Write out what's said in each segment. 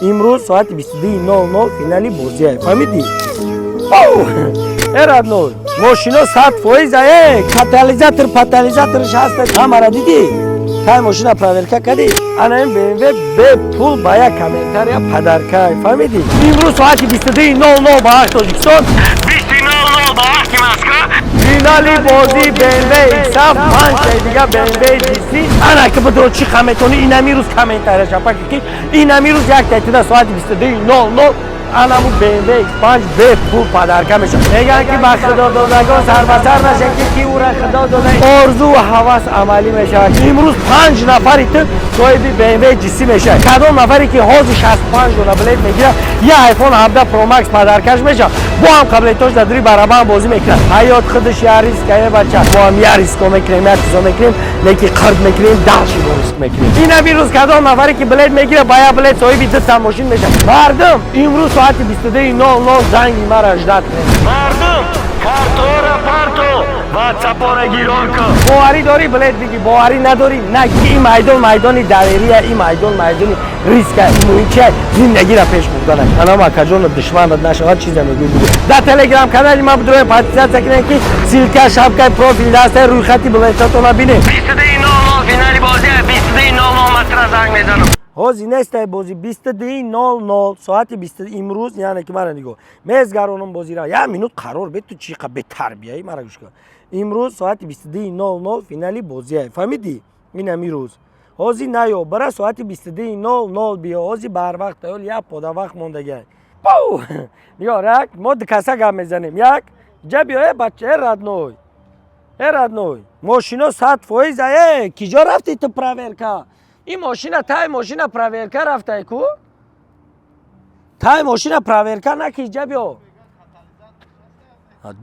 Имрӯз соати 22:00 финали бозия, фаҳмидӣ? Э, родной, мошино 100%. Э, катализатор патализаторш ҳаста, ҳамара дидӣ? Тай мошина проверка кардӣ? Ана ин БМВ бепул ба як комментария подарка, фаҳмидӣ? Имрӯз соати 22:00 ба вақти Тоҷикистон, 20:00 ба вақти Москва, финали бозии БМВ X7, панҷтаи дига БМВ GC. Ана ки бидро, чӣ хаметонӣ, инами рӯз комментария шапаки, ки инами рӯз як тайтида соати 22:00 анаму БМВ X5 бепул подарка мешавад. Мегӯянд, ки ба худододагон сарбасар наша, ки ӯра Худо дода, орзу ҳавас амалӣ мешавад. Имрӯз панҷ нафари ту соҳиби БМВ GC мешавад. Кадом нафаре ки ҳозир 65 дона билет мегирад, я iPhone 17 Pro Max подаркаш мешавад. Бо ҳам қаблетош дар дури барабан бозӣ мекунад. Ҳаёт худаш я риск, е бача. Мо ҳам я риско мекунем, як чизо мекунем, леки қирд мекунем, дальше бо риск мекунем. Ина бирӯз кадом нафаре ки билет мегирад, ба як билет соҳиби дута мошин мешавад. Мардум, имрӯз соати 22:00 занги мара ждать кунед. Мардум, картора парто, ватсапора гирон кун. Боварӣ дорӣ, билет биги, боварӣ надорӣ, наги. Ин майдон майдони доверия, ин майдон майдони риска. Муҳим чи? Зиндагиро пеш бурдан. Анам акаҷоно, душманат нашавад, чизе мегӯй, бугӯ. Дар Телеграм канали ма бидроем, подписаться кунем, ки ссылка шапкаи профил даста, рӯйхати билетатона бинем. 22:00 финали бозия, 22:00 ман занг мезанам. Ҳозир нестай бозӣ, 22:00 соати бист имрӯз. Яъне ки мара нигоҳ, мезгаронам бозира. Як минут қарор бе, ту чи қа бетарбияӣ? Мара гӯш кун. Имрӯз соати 22:00 финали бозия, фаҳмидӣ? Инами рӯз ҳозир наё, бара соати 22:00 биё. Ҳозир барвақт аёл, як пода вақт мондагиай. Нигоҳ, як мо дукаса гап мезанем. Як ҷа биё, э бача, э родной, э родной, мошино 100%. Э, киҷо рафти ту проверка? Ин мошина, тай мошина проверка рафтай ку? Тай мошина проверка наки, ҷа биё.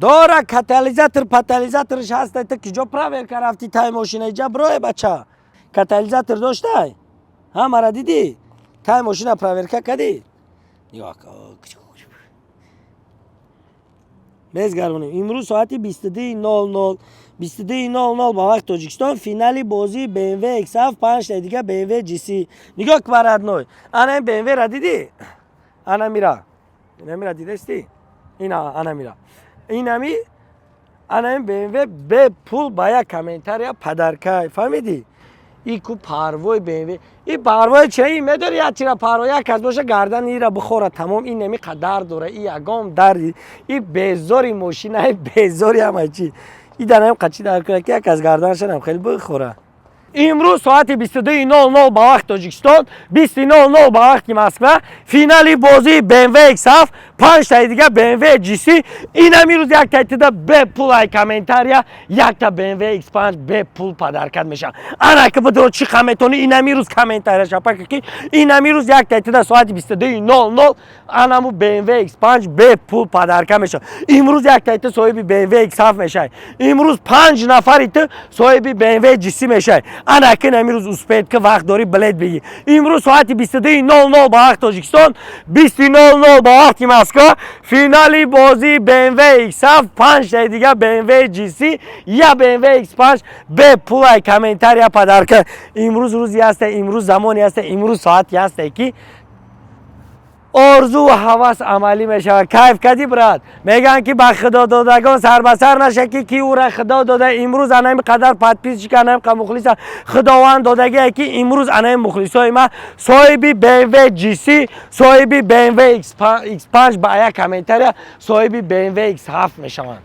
Дора, катализатор патализаторш ҳаста. Ту киҷо проверка рафти тай мошина? Иҷа бирое, бача. Катализатор доштай, ҳамара дидӣ? Тай мошина проверка кардӣ? Нигоҳ, мезгаронем. Имрӯз соати 22:00, 22:00 ба вақти Тоҷикистон финали бозии БМВ X7, панҷтаи дига БМВ GC. Нигоҳ ки, родной, ана ин БМВ ра дидӣ? Ана мира, ина мира дидасти? Ина ана мира, инами ана ин БМВ бепул ба як комментария подарка, фаҳмидӣ? И ку парвои БМВ, и парвои чи и медори? Як чира парво, як кас боша, гардан ира бихора, тамом. Ин неми қадар дора, и ягон дарди, и безори мошина, и безори ҳама чи. И данам қачи дар куна, ки як кас гарданашам хеле бихора. Имрӯз соати 22:00 ба вақти Тоҷикистон, 20:00 ба вақти Москва финали бозии БМВ X7, панҷтаи дига БМВ GC. Инами рӯз як тайтида бепул ай комментария якта БМВ X5 бепул подаркат мешавад. Ана ки бидро, чӣ қа метонӣ, инами рӯз комментария шапака, ки инами рӯз як тайтида соати 22:00 анаму БМВ X5 бепул подарка мешавад. Имрӯз як тайта соҳиби БМВ X7 мешавад. Имрӯз панҷ нафари ту соҳиби БМВ GC мешавад. Ана ки намирӯз успеть ки, вақт дорӣ, билет бигӣ. Имрӯз соати 22:00 ба вақти Тоҷикистон, 20:00 ба вақти Москва финали бозии БМВ X7, панҷтаи дига БМВ GC, я БМВ X5 бепулай комментария подарка. Имрӯз рӯзи ҳаста, имрӯз замоне ҳаста, имрӯз соати ҳасте, ки орзу ҳавас амалӣ мешавад. Кайф кардӣ, брат? Мегӯянд, ки ба худододагон сарбасар наша, ки ӯра Худо дода. Имрӯз анами қадар подписчик, анами қа мухлиса Худованд додагие, ки имрӯз анами мухлисои ма соҳиби БМВ GC, соҳиби БМВ X5, ба як комментария соҳиби БМВ X7 мешаванд.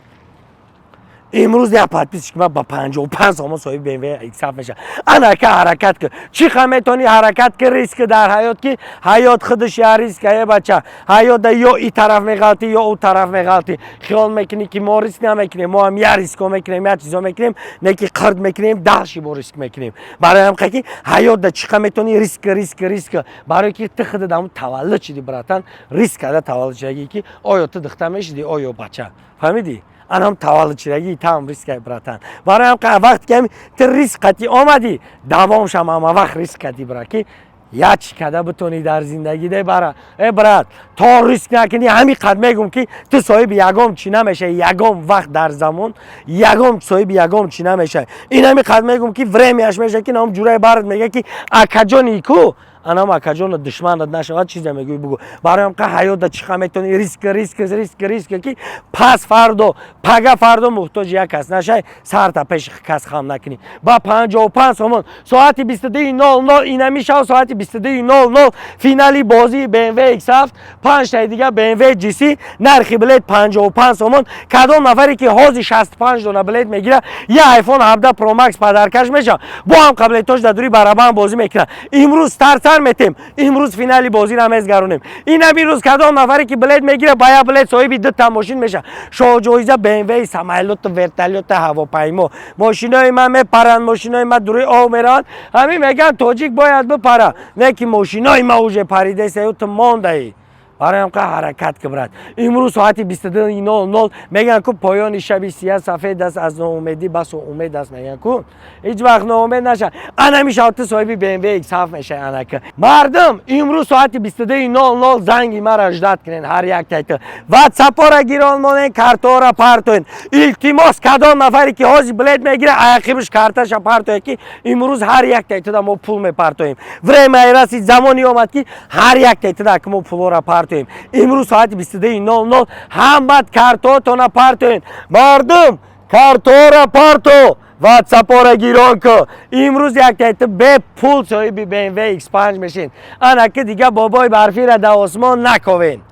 Имрӯз як подписчик ма ба 55 сомон соҳиби БМВ X7 мешавад. Анака ҳаракат кун, чӣ қа метавонӣ, ҳаракат ки, риск дар ҳаёт, ки ҳаёт худаш я риск, е бача. Ҳаётда ё и тараф меғалтӣ, ё ӯ тараф меғалтӣ. Хиёл мекунӣ, ки мо риск намекунем. Мо ҳам я риско мекунем, я чизо мекунем, не ки қирд мекунем, дальше бо риск мекунем. Барои ҳам ки ҳаётда чӣ қа метавонӣ, риск, риск, риск. Барое ки ту худат ҳамун таваллуд шидӣ, братан, риск карда таваллуд шудагӣ, ки оё ту духта мешидӣ, оё бача, фаҳмидӣ? Анам таваллудшидагӣ там рискай, братан. Барои ҳам вақте ки ту риск қатӣ омадӣ, давом шам, ҳама вақт риск кардӣ, бра, ки як чӣ када битонӣ дар зиндагӣ де бара. Э брат, то риск накунӣ, ҳамин қад мегум, ки ту соҳиби ягон чӣ намешавӣ. Ягон вақт дар замон ягон соҳиби ягон чӣ намешавӣ. Ин ҳамин қад мегум, ки времяш мешавад, ки нам ҷураи барат мега, ки акаҷони ку. Анам, акаҷоно, душманат нашавад, чизе мегӯй, бугӯ. Бароям қа ҳаёта чӣ қа метавонӣ риск, риск, риск, риск, ки пас фардо, пага фардо муҳтоҷи як кас нашай, сарта пеши кас хам накунӣ. Ба 55 сомон соати 22:00 инами шав, соати 22:00 финали бозии BMW X7, панҷтаи дига BMW GC, нархи билет 55 сомон. Кадом нафаре ки ҳозир 65 дона билет мегирад, я iPhone 17 Pro Max подарка ш мешавад. Бо ҳам қаблетош дар дури барабан бозӣ мекунад. Имрӯз стартсар метем, имрӯз финали бозиро мезгаронем. Инам имрӯз кадом нафаре ки билет мегирад, ба як билет соҳиби дута мошин мешавад. Шоҳҷоиза BMW, самолёту, вертолёту, ҳавопаймо. Мошинои ман мепаранд, мошинои ман дури ов мераванд. Ҳамин мегӯянд, тоҷик бояд бипара, не ки мошинои ма уже паридаистаю, ту мондаӣ. Бароям қа ҳаракат ки, брат. Имрӯз соати 22:00 мегӯянд ку, поёни шаби сия сафед аст аз ноумедӣ, басу умед аст. Мегӯянд ку, ҳеҷ вақт ноумед наша. Анами шав, ту соҳиби BMW X7 мешавӣ. Анака, мардум, имрӯз соати 22:00 занги мара ждать кунен. Ҳар як тайта ватсапора гирон монен, картаора партоен, илтимос. Кадом нафаре ки ҳозир билет мегира, аяқибиш карташа партоя, ки имрӯз ҳар як тайтада мо пул мепартоем. Время расид, замоне омад, ки ҳар як тайтада ки мо пулора партоем. Имрӯз соати 22:00 ҳамат картоотона партоен. Мардум, картоора парто, ватсапора гирон ку. Имрӯз як тайта бепул соҳиби BMW X5 мешин. Ана ки дига бобои барфиро дар осмон наковен.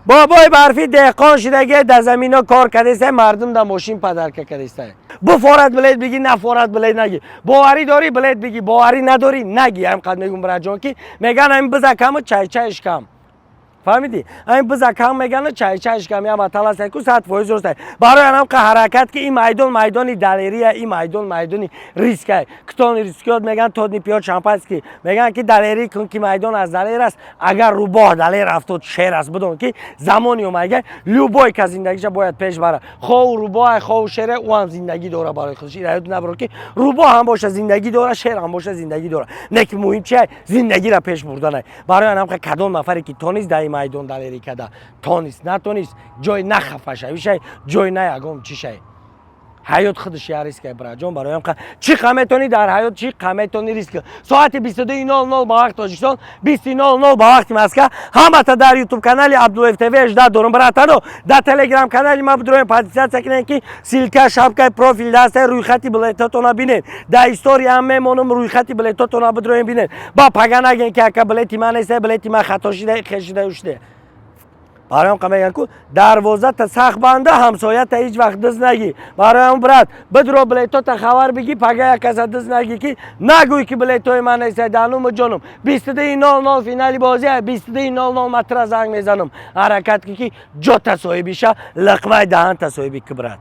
Бобои барфӣ деҳқон шидаге, дар замино кор кардеста, мардум да мошин подарка кардеста. Буфорат билет биги, нафорат билет наги. Боварӣ дорӣ, билет биги, боварӣ надорӣ, наги. Ҳам қад мегум, браҷон, ки меган, ҳамин биза каму чайчайш кам. Фаҳмидӣ? Ҳамин биза кам мегану чайчайш кам. Я матал аст ку, 100% рост. Барои анам қа ҳаракат, ки ин майдон майдони далерия, ин майдон майдони риска. Кто не рискует, меган, тот не пьет шампанский. Меган, ки далерӣ кун, ки майдон аз далер аст. Агар рӯбоҳ далер афтод, шер аст. Бидон, ки замони омага любой кас зиндагиша бояд пеш бара. Хоҳу рӯбоҳ, хоҳу шере, ӯ ҳам зиндагӣ дора барои худаш. Ира набаро, ки рӯбоҳ ҳам боша, зиндагӣ дора, шер ҳам боша, зиндагӣ дора. Не ки муҳим чи? Зиндагиро пеш бурданай. Барои анам кадом нафаре ки тонист дар ин майдон далерӣ карда, тонист, натонист, ҷой на хафа шавишай, ҷой на ягон чӣ шай. Ҳаёт худаш я риска, браҷон. Бароям чӣ қа метонӣ дар ҳаёт, чӣ қа метонӣ риск. Соати 22:00 ба вақти Тоҷикистон, 20:00 ба вақти Москва ҳамата дар Ютуб канали Абдуллоев ТВ ждать дорум, братано. Дар Телеграм канали ма бидроем, подписаться кунем, ки ссылка шапкаи профил даста, рӯйхати билетотона бинед. Дар история ҳам мемонам, рӯйхати билетотона бидроем, бинед. Ба пага наген, ки ака, билети ман неста, билети ман хато шида, хешида, шуда. Бароям қа мегӯянд ку, дарвозата сахт банда, ҳамсоята ҳеҷ вақт диз нагӣ. Бароям, брат, бидро, билетота хабар бигӣ, пага як каса диз нагӣ, ки нагӯй, ки билетои ман неста. Дануму ҷонум, 22:00 финали бозия, 22:00 ма тра занг мезанам. Ҳаракат ки, ки ҷота соҳибиша, лиқмаи даҳанта соҳиби ки, брат.